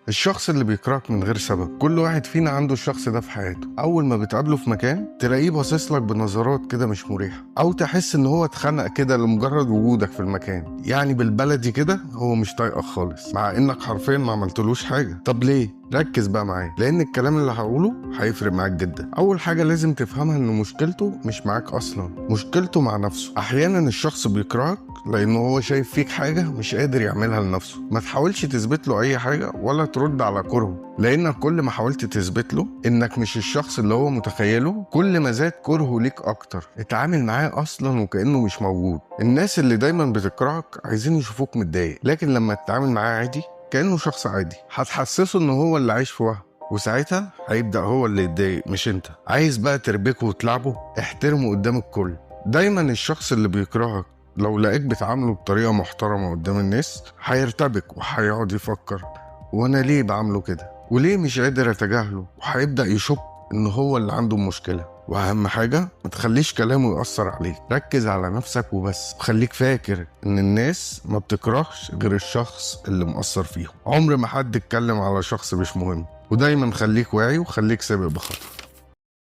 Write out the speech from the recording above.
الشخص اللي بيكرهك من غير سبب، كل واحد فينا عنده الشخص ده في حياته. اول ما بتقابله في مكان تلاقيه باصص لك بنظرات كده مش مريحه، او تحس ان هو اتخنق كده لمجرد وجودك في المكان. يعني بالبلدي كده هو مش طايقك خالص، مع انك حرفيا ما عملتلوش حاجة. طب ليه؟ ركز بقى معايا، لان الكلام اللي هقوله هيفرق معاك جدا. اول حاجة لازم تفهمها ان مشكلته مش معاك اصلا، مشكلته مع نفسه. احيانا الشخص بيكرهك لانه هو شايف فيك حاجة مش قادر يعملها لنفسه. ما تحاولش تثبت له اي حاجة ولا ترد على كرهه، لانك كل ما حاولت تثبت له انك مش الشخص اللي هو متخيله، كل ما زاد كرهه ليك اكتر. اتعامل معاه اصلا وكانه مش موجود. الناس اللي دايما بتكرهك عايزين يشوفوك متضايق، لكن لما تتعامل معاه عادي كأنه شخص عادي، هتحسسه ان هو اللي عايش في وهم، وساعتها هيبدأ هو اللي يتضايق مش انت. عايز بقى تربكه وتلعبه، احترمه قدام الكل. دايما الشخص اللي بيكرهك لو لقاك بتعامله بطريقة محترمة قدام الناس هيرتبك وهيقعد يفكر، وانا ليه بعامله كده؟ وليه مش قادر اتجاهله؟ وهيبدأ يشك ان هو اللي عنده مشكلة. واهم حاجة ما تخليش كلامه يأثر عليك، ركز على نفسك وبس، وخليك فاكر ان الناس ما بتكرهش غير الشخص اللي مؤثر فيهم. عمر ما حد اتكلم على شخص مش مهم، ودايما خليك واعي وخليك سابق بخطوة.